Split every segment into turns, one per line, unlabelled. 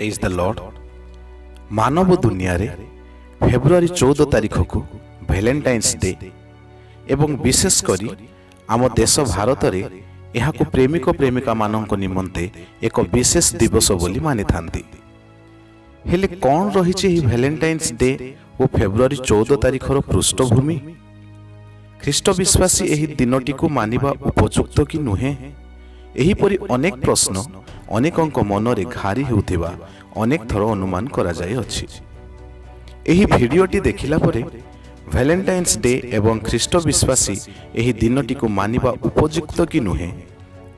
Praise the Lord. ମାନବ ଦୁନିଆରେ ଫେବୃଆରୀ 14 ତାରିଖକୁ Valentine's day ଏବଂ ବିଶେଷ କରି ଆମ ଦେଶ ଭାରତରେ ଏହାକୁ ପ୍ରେମିକ ପ୍ରେମିକାମାନଙ୍କ ନିମନ୍ତେ ଏକ ବିଶେଷ ଦିବସ ବୋଲି ମାନିଥାନ୍ତି। ହେଲେ କ'ଣ ରହିଛି ଏହି ଭ୍ୟାଲେଣ୍ଟାଇନ୍ସ ଡେ ଓ ଫେବୃଆରୀ 14 ତାରିଖର ପୃଷ୍ଠଭୂମି? ଖ୍ରୀଷ୍ଟ ବିଶ୍ୱାସୀ ଏହି ଦିନଟିକୁ ମାନିବା ଉପଯୁକ୍ତ କି ନୁହେଁ? ଏହିପରି ଅନେକ ପ୍ରଶ୍ନ ଅନେକଙ୍କ ମନରେ ଘାରି ହେଉଥିବା ଅନେକ ଥର ଅନୁମାନ କରାଯାଇଅଛି। ଏହି ଭିଡ଼ିଓଟି ଦେଖିଲା ପରେ ଭ୍ୟାଲେଣ୍ଟାଇନ୍ସ ଡେ ଏବଂ ଖ୍ରୀଷ୍ଟ ବିଶ୍ୱାସୀ ଏହି ଦିନଟିକୁ ମାନିବା ଉପଯୁକ୍ତ କି ନୁହେଁ,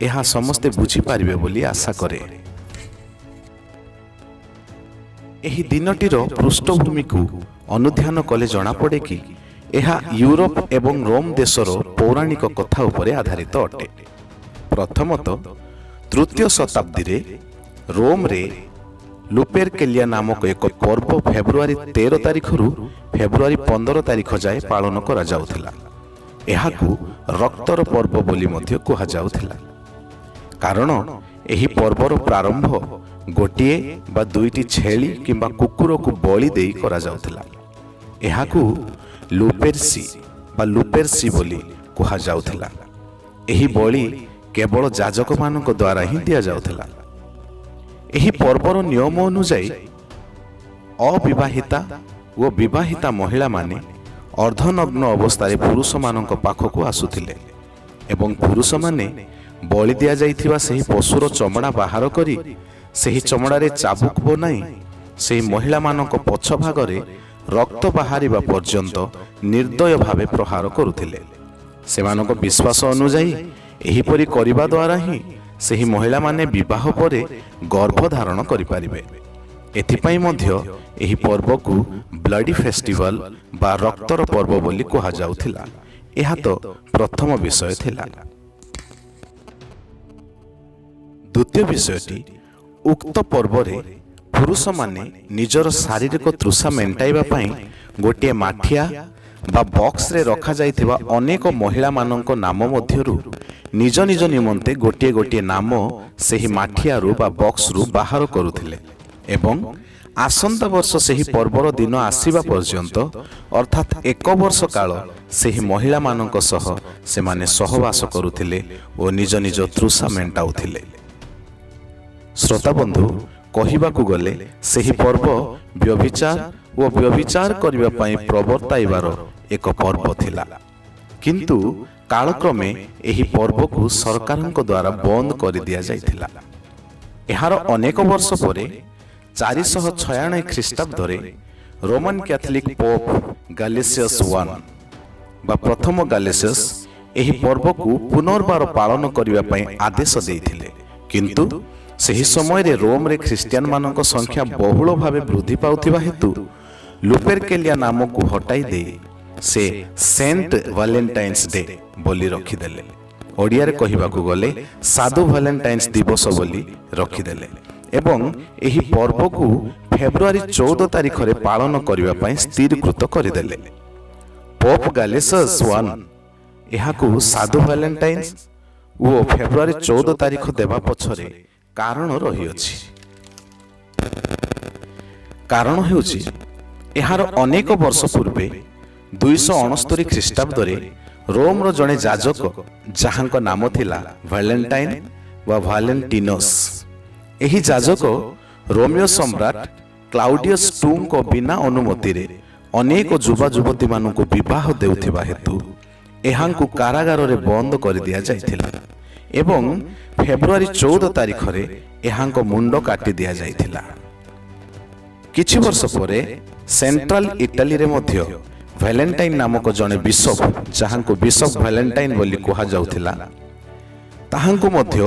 ଏହା ସମସ୍ତେ ବୁଝିପାରିବେ ବୋଲି ଆଶା କରେ। ଏହି ଦିନଟିର ପୃଷ୍ଠଭୂମିକୁ ଅନୁଧ୍ୟାନ କଲେ ଜଣାପଡ଼େ କି ଏହା ୟୁରୋପ ଏବଂ ରୋମ ଦେଶର ପୌରାଣିକ କଥା ଉପରେ ଆଧାରିତ ଅଟେ। ପ୍ରଥମତଃ, ତୃତୀୟ ଶତାବ୍ଦୀରେ ରୋମରେ ଲୁପେରକେଲିଆ ନାମକ ଏକ ପର୍ବ ଫେବୃଆରୀ 13 ତାରିଖରୁ ଫେବୃଆରୀ 15 ତାରିଖ ଯାଏ ପାଳନ କରାଯାଉଥିଲା। ଏହାକୁ ରକ୍ତର ପର୍ବ ବୋଲି ମଧ୍ୟ କୁହାଯାଉଥିଲା, କାରଣ ଏହି ପର୍ବର ପ୍ରାରମ୍ଭ ଗୋଟିଏ ବା ଦୁଇଟି ଛେଳି କିମ୍ବା କୁକୁରକୁ ବଳି ଦେଇ କରାଯାଉଥିଲା। ଏହାକୁ ଲୁପେରସି ବା ଲୁପେରସି ବୋଲି କୁହାଯାଉଥିଲା। ଏହି ବଳି କେବଳ ଯାଜକମାନଙ୍କ ଦ୍ୱାରା ହିଁ ଦିଆଯାଉଥିଲା। ଏହି ପର୍ବର ନିୟମ ଅନୁଯାୟୀ ଅବିବାହିତା ଓ ବିବାହିତା ମହିଳାମାନେ ଅର୍ଦ୍ଧନଗ୍ନ ଅବସ୍ଥାରେ ପୁରୁଷମାନଙ୍କ ପାଖକୁ ଆସୁଥିଲେ ଏବଂ ପୁରୁଷମାନେ ବଳି ଦିଆଯାଇଥିବା ସେହି ପଶୁର ଚମଡ଼ା ବାହାର କରି ସେହି ଚମଡ଼ାରେ ଚାବୁକ ବନାଇ ସେହି ମହିଳାମାନଙ୍କ ପଛ ଭାଗରେ ରକ୍ତ ବାହାରିବା ପର୍ଯ୍ୟନ୍ତ ନିର୍ଦ୍ଦୟ ଭାବେ ପ୍ରହାର କରୁଥିଲେ। ସେମାନଙ୍କ ବିଶ୍ୱାସ ଅନୁଯାୟୀ ଏହିପରି କରିବା ଦ୍ୱାରା ହିଁ ସେହି ମହିଳାମାନେ ବିବାହ ପରେ ଗର୍ଭ ଧାରଣ କରିପାରିବେ। ଏଥିପାଇଁ ମଧ୍ୟ ଏହି ପର୍ବକୁ ବ୍ଲଡି ଫେଷ୍ଟିଭାଲ ବା ରକ୍ତର ପର୍ବ ବୋଲି କୁହାଯାଉଥିଲା। ଏହା ତ ପ୍ରଥମ ବିଷୟ ଥିଲା। ଦ୍ୱିତୀୟ ବିଷୟଟି, ଉକ୍ତ ପର୍ବରେ ପୁରୁଷମାନେ ନିଜର ଶାରୀରିକ ତୃଷା ମେଣ୍ଟାଇବା ପାଇଁ ଗୋଟିଏ ମାଠିଆ ବା ବକ୍ସରେ ରଖାଯାଇଥିବା ଅନେକ ମହିଳାମାନଙ୍କ ନାମ ମଧ୍ୟରୁ ନିଜ ନିଜ ନିମନ୍ତେ ଗୋଟିଏ ଗୋଟିଏ ନାମ ସେହି ମାଠିଆରୁ ବା ବକ୍ସରୁ ବାହାର କରୁଥିଲେ ଏବଂ ଆସନ୍ତା ବର୍ଷ ସେହି ପର୍ବର ଦିନ ଆସିବା ପର୍ଯ୍ୟନ୍ତ, ଅର୍ଥାତ୍ ଏକ ବର୍ଷ କାଳ, ସେହି ମହିଳାମାନଙ୍କ ସହ ସେମାନେ ସହବାସ କରୁଥିଲେ ଓ ନିଜ ନିଜ ତୃଷା ମେଣ୍ଟାଉଥିଲେ। ଶ୍ରୋତାବନ୍ଧୁ, କହିବାକୁ ଗଲେ ସେହି ପର୍ବ ବ୍ୟଭିଚାର ଓ ବ୍ୟଭିଚାର କରିବା ପାଇଁ ପ୍ରବର୍ତ୍ତାଇବାର ଏକ ପର୍ବ ଥିଲା। କିନ୍ତୁ କାଳକ୍ରମେ ଏହି ପର୍ବକୁ ସରକାରଙ୍କ ଦ୍ୱାରା ବନ୍ଦ କରିଦିଆଯାଇଥିଲା। ଏହାର ଅନେକ ବର୍ଷ ପରେ 496 ଖ୍ରୀଷ୍ଟାବ୍ଦରେ ରୋମାନ କ୍ୟାଥଲିକ ପୋପ୍ ଗାଲେସିୟସ୍ ୱାନ୍ ବା ପ୍ରଥମ ଗାଲେସିୟସ୍ ଏହି ପର୍ବକୁ ପୁନର୍ବାର ପାଳନ କରିବା ପାଇଁ ଆଦେଶ ଦେଇଥିଲେ। କିନ୍ତୁ ସେହି ସମୟରେ ରୋମରେ ଖ୍ରୀଷ୍ଟିଆନମାନଙ୍କ ସଂଖ୍ୟା ବହୁଳ ଭାବେ ବୃଦ୍ଧି ପାଉଥିବା ହେତୁ ଲୁପେରକେଲିଆ ନାମକୁ ହଟାଇ ଦେଇ ସେ ସେଣ୍ଟ ଭାଲେଣ୍ଟାଇନ୍ସ ଡେ ବୋଲି ରଖିଦେଲେ। ଓଡ଼ିଆରେ କହିବାକୁ ଗଲେ ସାଧୁ ଭାଲେଣ୍ଟାଇନ୍ସ ଦିବସ ବୋଲି ରଖିଦେଲେ ଏବଂ ଏହି ପର୍ବକୁ ଫେବୃଆରୀ 14 ତାରିଖରେ ପାଳନ କରିବା ପାଇଁ ସ୍ଥିରୀକୃତ କରିଦେଲେ। ପୋପ୍ ଗାଲେସସ୍ ୱାନ୍ ଏହାକୁ ସାଧୁ ଭାଲେଣ୍ଟାଇନ୍ସ ଓ ଫେବୃଆରୀ 14 ତାରିଖ ଦେବା ପଛରେ କାରଣ ରହିଅଛି। କାରଣ ହେଉଛି, ଏହାର ଅନେକ ବର୍ଷ ପୂର୍ବେ 269 ଖ୍ରୀଷ୍ଟାବ୍ଦରେ ରୋମର ଜଣେ ଯାଜକ, ଯାହାଙ୍କ ନାମ ଥିଲା ଭାଲେଣ୍ଟାଇନ୍ ବା ଭାଲେଣ୍ଟିନସ୍, ଏହି ଯାଜକ ରୋମିଓ ସମ୍ରାଟ କ୍ଲାଉଡିୟସ୍ ଟୁଙ୍କ ବିନା ଅନୁମତିରେ ଅନେକ ଯୁବା ଯୁବତୀମାନଙ୍କୁ ବିବାହ ଦେଉଥିବା ହେତୁ ଏହାଙ୍କୁ କାରାଗାରରେ ବନ୍ଦ କରିଦିଆଯାଇଥିଲା ଏବଂ ଫେବୃଆରୀ 14 ତାରିଖରେ ଏହାଙ୍କ ମୁଣ୍ଡ କାଟି ଦିଆଯାଇଥିଲା। କିଛି ବର୍ଷ ପରେ ସେଣ୍ଟ୍ରାଲ ଇଟାଲୀରେ ମଧ୍ୟ ଭାଲେଣ୍ଟାଇନ୍ ନାମକ ଜଣେ ବିଶପ, ଯାହାଙ୍କୁ ବିଶପ ଭାଲେଣ୍ଟାଇନ୍ ବୋଲି କୁହାଯାଉଥିଲା, ତାହାଙ୍କୁ ମଧ୍ୟ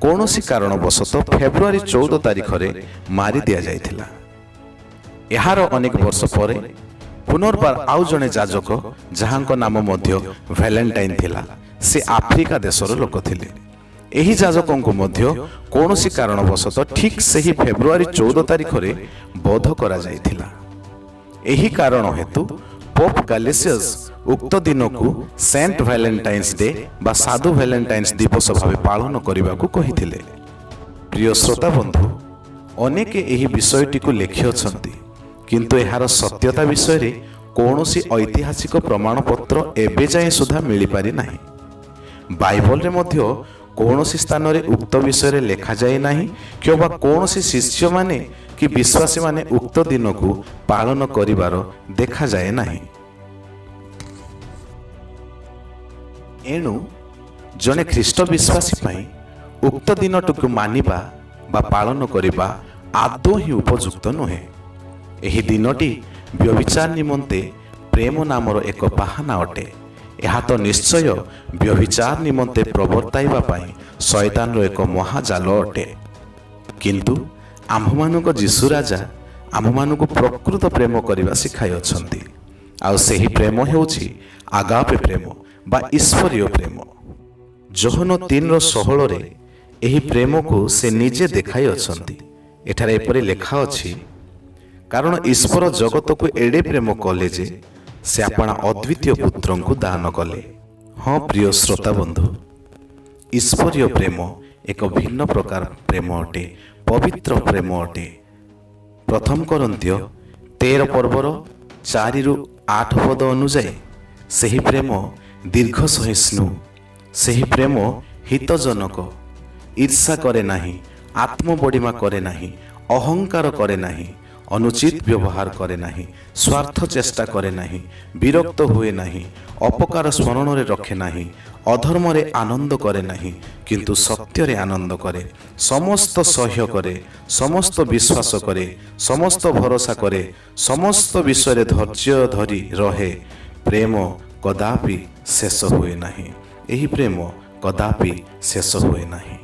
କୌଣସି କାରଣବଶତଃ ଫେବୃଆରୀ 14 ତାରିଖରେ ମାରି ଦିଆଯାଇଥିଲା। ଏହାର ଅନେକ ବର୍ଷ ପରେ ପୁନର୍ବାର ଆଉ ଜଣେ ଯାଜକ, ଯାହାଙ୍କ ନାମ ମଧ୍ୟ ଭାଲେଣ୍ଟାଇନ୍ ଥିଲା, ସେ ଆଫ୍ରିକା ଦେଶର ଲୋକ ଥିଲେ, ଏହି ଯାଜକଙ୍କୁ ମଧ୍ୟ କୌଣସି କାରଣବଶତଃ ଠିକ୍ ସେହି ଫେବୃଆରୀ 14 ତାରିଖରେ ବଧ କରାଯାଇଥିଲା। ଏହି କାରଣ ହେତୁ ପୋପ୍ ଗାଲେସିୟସ୍ ଉକ୍ତ ଦିନକୁ ସେଣ୍ଟ ଭାଲେଣ୍ଟାଇନ୍ସ ଡେ ବା ସାଧୁ ଭାଲେଣ୍ଟାଇନ୍ସ ଦିବସ ଭାବେ ପାଳନ କରିବାକୁ କହିଥିଲେ। ପ୍ରିୟ ଶ୍ରୋତା ବନ୍ଧୁ, ଅନେକେ ଏହି ବିଷୟଟିକୁ ଲେଖିଅଛନ୍ତି, କିନ୍ତୁ ଏହାର ସତ୍ୟତା ବିଷୟରେ କୌଣସି ଐତିହାସିକ ପ୍ରମାଣପତ୍ର ଏବେ ଯାଏଁ ସୁଦ୍ଧା ମିଳିପାରି ନାହିଁ। ବାଇବଲରେ ମଧ୍ୟ କୌଣସି ସ୍ଥାନରେ ଉକ୍ତ ବିଷୟରେ ଲେଖାଯାଇ ନାହିଁ କିମ୍ବା କୌଣସି ଶିଷ୍ୟମାନେ କି ବିଶ୍ୱାସୀମାନେ ଉକ୍ତ ଦିନକୁ ପାଳନ କରିବାର ଦେଖାଯାଏ ନାହିଁ। ଏଣୁ ଜଣେ ଖ୍ରୀଷ୍ଟ ବିଶ୍ୱାସୀ ପାଇଁ ଉକ୍ତ ଦିନଟିକୁ ମାନିବା ବା ପାଳନ କରିବା ଆଦୌ ହିଁ ଉପଯୁକ୍ତ ନୁହେଁ। ଏହି ଦିନଟି ବ୍ୟଭିଚାର ନିମନ୍ତେ ପ୍ରେମ ନାମର ଏକ ବାହାନା ଅଟେ। ଏହା ତ ନିଶ୍ଚୟ ବ୍ୟଭିଚାର ନିମନ୍ତେ ପ୍ରବର୍ତ୍ତାଇବା ପାଇଁ ଶୟତାନର ଏକ ମହାଜାଲ ଅଟେ। କିନ୍ତୁ ଆମ୍ଭମାନଙ୍କ ଯୀଶୁ ରାଜା ଆମ୍ଭମାନଙ୍କୁ ପ୍ରକୃତ ପ୍ରେମ କରିବା ଶିଖାଇଅଛନ୍ତି, ଆଉ ସେହି ପ୍ରେମ ହେଉଛି ଆଗାପେ ପ୍ରେମ ବା ଈଶ୍ୱରୀୟ ପ୍ରେମ। ଯୋହନ 3:16ରେ ଏହି ପ୍ରେମକୁ ସେ ନିଜେ ଦେଖାଇଅଛନ୍ତି। ଏଠାରେ ଏପରି ଲେଖା ଅଛି, କାରଣ ଈଶ୍ୱର ଜଗତକୁ ଏଡ଼େ ପ୍ରେମ କଲେ ଯେ ସେ ଆପଣା ଅଦ୍ୱିତୀୟ ପୁତ୍ରଙ୍କୁ ଦାନ କଲେ। ହଁ ପ୍ରିୟ ଶ୍ରୋତା ବନ୍ଧୁ, ଈଶ୍ୱରୀୟ ପ୍ରେମ ଏକ ଭିନ୍ନ ପ୍ରକାର ପ୍ରେମ ଅଟେ, ପବିତ୍ର ପ୍ରେମ ଅଟେ। ପ୍ରଥମ କରିନ୍ଥୀୟ 13 ପର୍ବର 4ରୁ 8 ପଦ ଅନୁଯାୟୀ ସେହି ପ୍ରେମ ଦୀର୍ଘ ସହିଷ୍ଣୁ, ସେହି ପ୍ରେମ ହିତଜନକ, ଈର୍ଷା କରେ ନାହିଁ, ଆତ୍ମବଡ଼ିମା କରେ ନାହିଁ, ଅହଙ୍କାର କରେ ନାହିଁ, ଅନୁଚିତ ବ୍ୟବହାର କରେ ନାହିଁ, ସ୍ୱାର୍ଥ ଚେଷ୍ଟା କରେ ନାହିଁ, ବିରକ୍ତ ହୁଏ ନାହିଁ, ଅପକାର ସ୍ମରଣରେ ରଖେ ନାହିଁ, ଅଧର୍ମରେ ଆନନ୍ଦ କରେ ନାହିଁ, କିନ୍ତୁ ସତ୍ୟରେ ଆନନ୍ଦ କରେ, ସମସ୍ତ ସହ୍ୟ କରେ, ସମସ୍ତ ବିଶ୍ୱାସ କରେ, ସମସ୍ତ ଭରସା କରେ, ସମସ୍ତ ବିଷୟରେ ଧୈର୍ଯ୍ୟ ଧରି ରହେ। ପ୍ରେମ କଦାପି ଶେଷ ହୁଏ ନାହିଁ। ଏହି ପ୍ରେମ କଦାପି ଶେଷ ହୁଏ ନାହିଁ।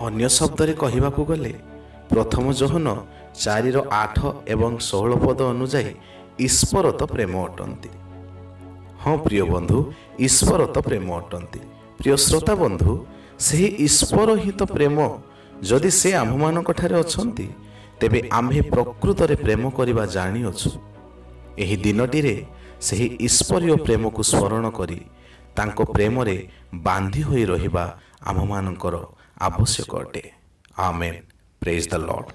ଅନ୍ୟ ଶବ୍ଦରେ କହିବାକୁ ଗଲେ ପ୍ରଥମ ଯୋହନ 4ର 8 ଏବଂ 16 ପଦ ଅନୁଯାୟୀ ଈଶ୍ୱର ତ ପ୍ରେମ ଅଟନ୍ତି। ହଁ ପ୍ରିୟ ବନ୍ଧୁ, ଈଶ୍ୱର ତ ପ୍ରେମ ଅଟନ୍ତି। ପ୍ରିୟ ଶ୍ରୋତା ବନ୍ଧୁ, ସେହି ଈଶ୍ୱର ହିଁ ତ ପ୍ରେମ। ଯଦି ସେ ଆମ୍ଭମାନଙ୍କ ଠାରେ ଅଛନ୍ତି, ତେବେ ଆମ୍ଭେ ପ୍ରକୃତରେ ପ୍ରେମ କରିବା ଜାଣିଅଛୁ। ଏହି ଦିନଟିରେ ସେହି ଈଶ୍ୱରୀୟ ପ୍ରେମକୁ ସ୍ମରଣ କରି ତାଙ୍କ ପ୍ରେମରେ ବାନ୍ଧି ହୋଇ ରହିବା ଆମ୍ଭମାନଙ୍କର ଆବଶ୍ୟକ ଅଟେ। ଆମେନ୍। Praise the Lord.